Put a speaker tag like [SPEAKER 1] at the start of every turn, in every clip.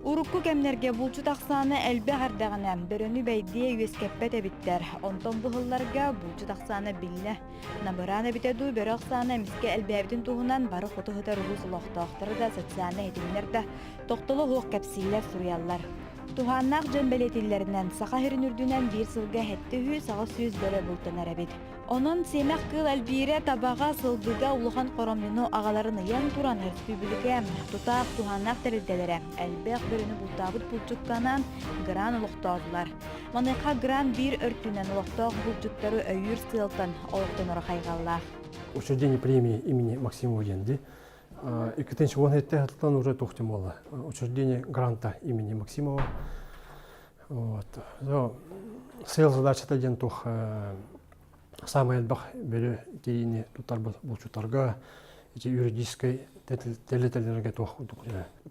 [SPEAKER 1] Урукку кэмнэргэ булчут ахсаана элбэх эрдэҕинэ, бөрөнү бэйдиэ үөскэппэт эбиттэр. Онтон бу сылларга булчут ахсаана биллэ. Намыраан эбитэ дуу, бөрө ахсаана эмискэ элбээбитин туһунан бары хоту сытар улуус олохтоохторо да, социальнай ситимнэр да тохтоло суох кэпсииллэр, суруйаллар. Туһааннаах дьон бэлиэтииллэринэн, Саха сирин үрдүнэн биир сылга 700-800 бөрө бултанар эбит. Онон сиэмэх кыыл элбиирэ табаҕа, сылгыга улахан хоромньуну аҕаларын ыйан туран, өрөспүүбүлүкэ тутаах туһааннаах тэрилтэлэрэ элбэх бөрөнү бултаабыт булчукка анаан гран олохтоотулар. Маныаха гран биир өртүнэн олохтоох булчуттары өйүүр сыалтан олохтоноро хайҕаллаах.
[SPEAKER 2] Учреждение премии имени Максимова диэн дии. 2017 сылтан уже туох буолла. Учреждение гранта имени Максимова. Вот. Сыал задачата диэн туох саамай элбэх бөрө тириини тутарбыт булчуттарга ити юридическай тэрилтэлэргэ туох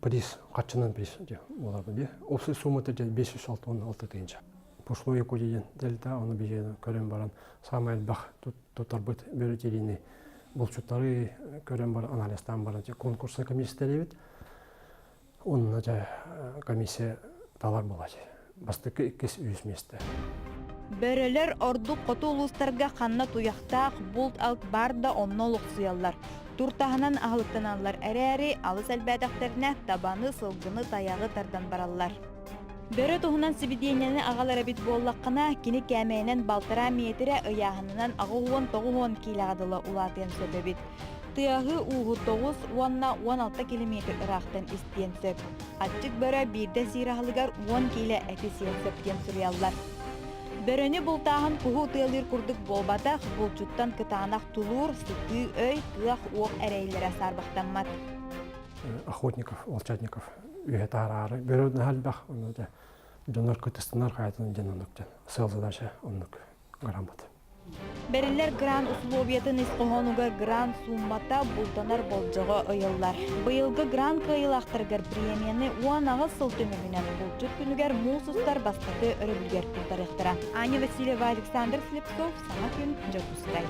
[SPEAKER 2] приз харчынан приз буолар дии. Общая суммата 566 тыһыынча. Пошло Якутия диэн тэрилтэ ону биһиги көрөн баран саамай элбэх тутарбыт бөрө тириини булчуттары көрөн баран анализтаан баран конкурсный комиссия тэрийбит. Онно дьэ комиссия талар буолааччы. Бастакы, иккис, үһүс миэстэ.
[SPEAKER 1] Бөрөлөр ордук хоту улуустарга ханна туйахтаах булт-алт баар да онно олохсуйаллар. Туртаһынан аһылыктаналлар эрээри, алыс элбээтэхтэринэ табаны, сылгыны, тайаҕы тардан бараллар. Бөрө туһунан сибидиэнньэни аҕалар эбит буоллаххына, кини кээмэйинэн балтараа миэтирэ, ыйааһынынан 89 киилэҕэ дылы улаатыан сөп эбит. Тыаһы-ууһу 9 уонна 16 километр ыраахтан истиэн сөп. Аччык бөрө биирдэ сиир аһылыгар 10 киилэ эти сиэн сөп диэн суруйаллар. Бөрөнү бултааһын куһу ытыалыыр курдук буолбатах, булчуттан кытаанах тулуур, сытыы өй, кыах-уох эрэйлэрэ саарбахтаммат.
[SPEAKER 2] Охотников, волчатников үөһэ таараары бөрө наһаа элбэх, онно дьоннор кытыстанар хаятын дьон оннук дьон сыал задача оннук граммат.
[SPEAKER 1] Бэриллэр грант усулуобуйатын ис хоһоонугар грант сууммата бултанар болдьоҕо ыйыллар. Быйылгы грант кыайыылаахтарыгар премияны 18 сыл түмүгүнэн булчут күнүгэр муус устар бастакы өрөбүлүгэр туттарыахтара. Аня Васильева, Александр Слепцов, Саҥа күн, Дьокуускай.